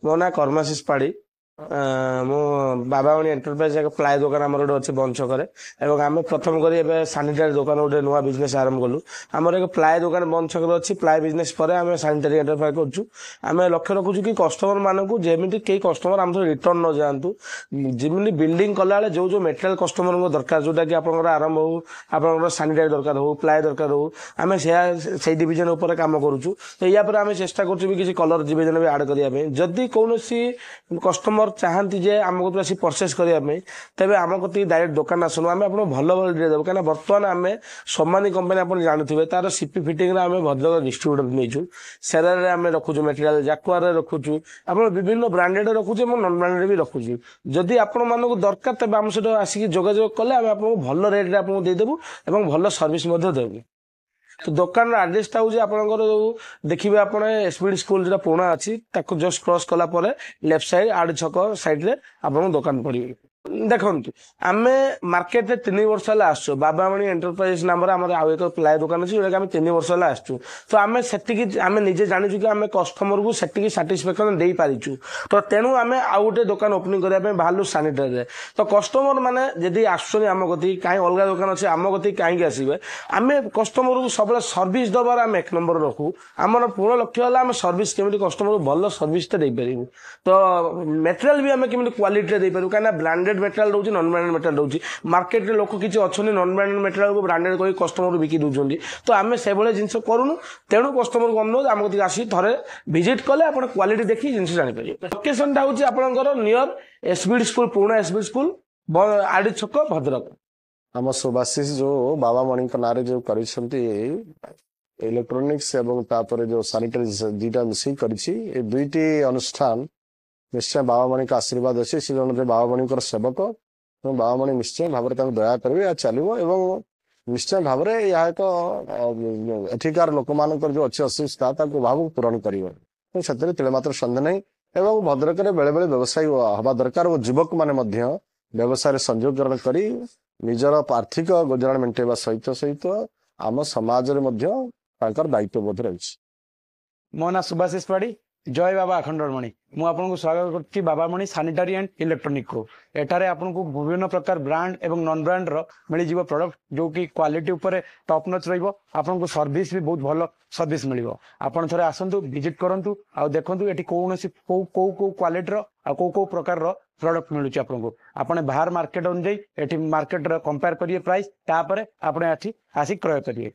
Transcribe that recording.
ମୋ ନାଁ କର୍ମାଶିଷ ପାଢ଼ୀ। ମୁଁ ବାବାମଣି ଏଣ୍ଟରପ୍ରାଇଜ ଏକ ପ୍ଲାଏ ଦୋକାନ ଆମର ଗୋଟେ ଅଛି ବଞ୍ଚ ଛକରେ ଏବଂ ଆମେ ପ୍ରଥମ କରି ଏବେ ସାନିଟାରୀ ଦୋକାନ ଗୋଟେ ନୂଆ ବିଜନେସ୍ ଆରମ୍ଭ କଲୁ। ଆମର ଏକ ପ୍ଲାଏ ଦୋକାନ ବଞ୍ଚ ଛକରେ ଅଛି। ପ୍ଲାଏ ବିଜନେସ୍ ପରେ ଆମେ ସାନିଟାରୀ ଏଣ୍ଟରପ୍ରାଇଜ କରୁଛୁ। ଆମେ ଲକ୍ଷ୍ୟ ରଖୁଛୁ କି କଷ୍ଟମର ମାନଙ୍କୁ ଯେମିତି କେହି କଷ୍ଟମର ଆମ ରିଟର୍ନ ନ ଯାଆନ୍ତୁ। ଯେମିତି ବିଲ୍ଡିଂ କଲାବେଳେ ଯୋଉ ଯୋଉ ମେଟେରିଆଲ କଷ୍ଟମରଙ୍କୁ ଦରକାର, ଯୋଉଟାକି ଆପଣଙ୍କର ଆରମ୍ଭ ହଉ, ଆପଣଙ୍କର ସାନିଟାରୀ ଦରକାର ହଉ, ପ୍ଲାଏ ଦରକାର ହଉ, ଆମେ ସେୟା ସେଇ ଡିଭିଜନ ଉପରେ କାମ କରୁଛୁ। ତ ୟା ପରେ ଆମେ ଚେଷ୍ଟା କରୁଛୁ ବି କିଛି କଲର ଡିଭିଜନ ବି ଆଡ୍ କରିବା ପାଇଁ। ଯଦି କୌଣସି କଷ୍ଟମର ଚାହାନ୍ତି ଯେ ଆମ କତିରୁ ଆସି ପରଚେସ୍ କରିବା ପାଇଁ, ତେବେ ଆମ କତିକି ଡାଇରେକ୍ଟ ଦୋକାନ ଆସନ୍ତୁ, ଆମେ ଆପଣଙ୍କୁ ଭଲ ଭଲ ରେଟ୍ ଦେବୁ। କାହିଁକିନା ବର୍ତ୍ତମାନ ଆମେ ସୋମାନି କମ୍ପାନୀ ଆପଣ ଜାଣୁଥିବେ, ତାର ସିପି ଫିଟିଂରେ ଆମେ ଭଦ୍ରକ ଡିଷ୍ଟ୍ରିବ୍ୟୁଟର ନେଇଛୁ। ସେରାରେ ଆମେ ରଖୁଛୁ ମେଟେରିଆଲ, ଜାକୁଆରରେ ରଖୁଛୁ, ଆପଣ ବିଭିନ୍ନ ବ୍ରାଣ୍ଡେଡ୍ ରଖୁଛୁ ଏବଂ ନନ୍ ବ୍ରାଣ୍ଡେଡ୍ ବି ରଖୁଛୁ। ଯଦି ଆପଣମାନଙ୍କୁ ଦରକାର, ତେବେ ଆମ ସହିତ ଆସିକି ଯୋଗାଯୋଗ କଲେ ଆମେ ଆପଣଙ୍କୁ ଭଲ ରେଟ୍ରେ ଆପଣଙ୍କୁ ଦେଇଦେବୁ ଏବଂ ଭଲ ସର୍ଭିସ୍ ମଧ୍ୟ ଦେବୁ। ତ ଦୋକାନର ଆଡ୍ରେସଟା ହେଉଛି ଆପଣଙ୍କର ଯୋଉ ଦେଖିବେ ଆପଣ ଏସ୍ ବି ଡି ସ୍କୁଲ ଯୋଉଟା ପୁରୁଣା ଅଛି, ତାକୁ ଜଷ୍ଟ କ୍ରସ୍ କଲା ପରେ ଲେଫ୍ଟ ସାଇଡ୍ ଆଡ଼ ଛକ ସାଇଡ୍ରେ ଆପଣଙ୍କୁ ଦୋକାନ ପଡ଼ିବ। ଦେଖନ୍ତୁ, ଆମେ ମାର୍କେଟରେ 3 ବର୍ଷ ହେଲା ଆସୁଛୁ। ବାବାମଣି ଏଣ୍ଟରପ୍ରାଇଜ ନାମରେ ଆମର ଆଉ ଏକ ପ୍ଲାଏ ଦୋକାନ ଅଛି, ଯୋଉଟାକି ଆମେ 3 ବର୍ଷ ହେଲା ଆସୁଛୁ। ତ ଆମେ ସେତିକି ଆମେ ନିଜେ ଜାଣିଛୁ କି ଆମେ କଷ୍ଟମରକୁ ସେତିକି ସାଟିସ୍ଫାକ୍ସନ ଦେଇପାରିଛୁ। ତ ତେଣୁ ଆମେ ଆଉ ଗୋଟେ ଦୋକାନ ଓପନିଂ କରିବା ପାଇଁ ବାହାରିଲୁ ସାନିଟାରୀରେ। ତ କଷ୍ଟମର ମାନେ ଯଦି ଆସୁଛନ୍ତି ଆମ କତିକି, କାହିଁ ଅଲଗା ଦୋକାନ ଅଛି, ଆମ କତିକି କାହିଁକି ଆସିବେ? ଆମେ କଷ୍ଟମରକୁ ସବୁବେଳେ ସର୍ଭିସ ଦେବାର ଆମେ ଏକ ନମ୍ବର ରଖୁ। ଆମର ପୂର୍ଣ୍ଣ ଲକ୍ଷ୍ୟ ହେଲା ଆମେ ସର୍ଭିସ କେମିତି କଷ୍ଟମରକୁ ଭଲ ସର୍ଭିସଟା ଦେଇପାରିବୁ। ତ ମେଟେରିଆଲ ବି ଆମେ କେମିତି କ୍ୱାଲିଟିରେ ଦେଇପାରିବୁ, କାହିଁକିନା ବ୍ରାଣ୍ଡେଡ୍ ମେଟେରିଆଲ ରହୁଛି, ନନ୍ ବ୍ରାଣ୍ଡେଡ୍ ମେଟେରିଆଲ ରହୁଛି। ମାର୍କେଟରେ ଲୋକ କିଛି ଅଛନ୍ତି, ନନ୍ ବ୍ରାଣ୍ଡେଡ୍ ମେଟେରିଆଲକୁ ବ୍ରାଣ୍ଡେଡ୍ କହି କଷ୍ଟମରକୁ ବିକି ଦେଉଛନ୍ତି। ତ ଆମେ ସେଭଳିଆ ଜିନିଷ କରୁନୁ। ତେଣୁ କଷ୍ଟମରକୁ ଅନୁରୋଧ, ଆମ କତିକି ଆସିକି ଥରେ ଭିଜିଟ୍ କଲେ ଆପଣ କ୍ୱାଲିଟି ଦେଖି ଜିନିଷ ଜାଣିପାରିବେ। ଲୋକେସନଟା ହେଉଛି ଆପଣଙ୍କର near S B D school, ପୁରୁଣା ଏସ୍ ବି ଡି ସ୍କୁଲ, ଆଡ଼ି ଛକ, ଭଦ୍ରକ। ଆମ ସୁବାଶିଷ ଯୋଉ ବାବାମଣିଙ୍କ ନାଁରେ ଯୋଉ କରିଛନ୍ତି ଇଲେକ୍ଟ୍ରୋନିକ୍ସ ଏବଂ ତାପରେ ଯୋଉ ସାନିଟାରୀ ଦିଟା ମିଶିକି କରିଛି, ଏ ଦୁଇଟି ଅନୁଷ୍ଠାନ ନିଶ୍ଚୟ ବାବାମଣିଙ୍କ ଆଶୀର୍ବାଦ ଅଛି। ସେ ଜଣେ ବାବାମଣିଙ୍କର ସେବକ ଏବଂ ବାବାମଣି ନିଶ୍ଚୟ ଭାବରେ ତାଙ୍କୁ ଦୟା କରିବେ। ଏହା ଚାଲିବ ଏବଂ ନିଶ୍ଚୟ ଭାବରେ ଏହା ଏକ ଏଠିକାର ଲୋକମାନଙ୍କର ଯୋଉ ଅଛି ଅସୁବିଧା, ତାକୁ ଅଭାବକୁ ପୂରଣ କରିବ, ସେଥିରେ ତିଳେ ମାତ୍ର ସନ୍ଦେହ ନାହିଁ। ଏବଂ ଭଦ୍ରକରେ ବେଳେ ବେଳେ ବ୍ୟବସାୟୀ ହବା ଦରକାର ଓ ଯୁବକମାନେ ମଧ୍ୟ ବ୍ୟବସାୟରେ ସଂଯୋଗୀକରଣ କରି ନିଜର ଆର୍ଥିକ ଗୁଜରାଣ ମେଣ୍ଟେଇବା ସହିତ ସହିତ ଆମ ସମାଜରେ ମଧ୍ୟ ତାଙ୍କର ଦାୟିତ୍ୱବୋଧ ରହିଛି। ମୋ ନାଁ ସୁଭାଶିଷ ପାଢ଼ୀ। ଜୟ ବାବା ଆଖଣ୍ଡଳମଣି। ମୁଁ ଆପଣଙ୍କୁ ସ୍ୱାଗତ କରୁଛି ବାବାମଣି ସାନିଟାରୀ ଆଣ୍ଡ ଇଲେକ୍ଟ୍ରୋନିକକୁ। ଏଠାରେ ଆପଣଙ୍କୁ ବିଭିନ୍ନ ପ୍ରକାର ବ୍ରାଣ୍ଡ ଏବଂ ନନ୍ ବ୍ରାଣ୍ଡର ମିଳିଯିବ ପ୍ରଡକ୍ଟ, ଯୋଉକି କ୍ୱାଲିଟି ଉପରେ ଟପ୍ ନଚ୍ ରହିବ। ଆପଣଙ୍କୁ ସର୍ଭିସ ବି ବହୁତ ଭଲ ସର୍ଭିସ ମିଳିବ। ଆପଣ ଥରେ ଆସନ୍ତୁ, ଭିଜିଟ୍ କରନ୍ତୁ ଆଉ ଦେଖନ୍ତୁ ଏଠି କୌଣସି କୋଉ କୋଉ କୋଉ କ୍ୱାଲିଟିର ଆଉ କୋଉ କୋଉ ପ୍ରକାରର ପ୍ରଡକ୍ଟ ମିଳୁଛି ଆପଣଙ୍କୁ। ଆପଣ ବାହାର ମାର୍କେଟ ଅନୁଯାୟୀ ଏଠି ମାର୍କେଟର କମ୍ପେୟାର କରିବେ ପ୍ରାଇସ୍, ତାପରେ ଆପଣ ଏଠି ଆସି କ୍ରୟ କରିବେ।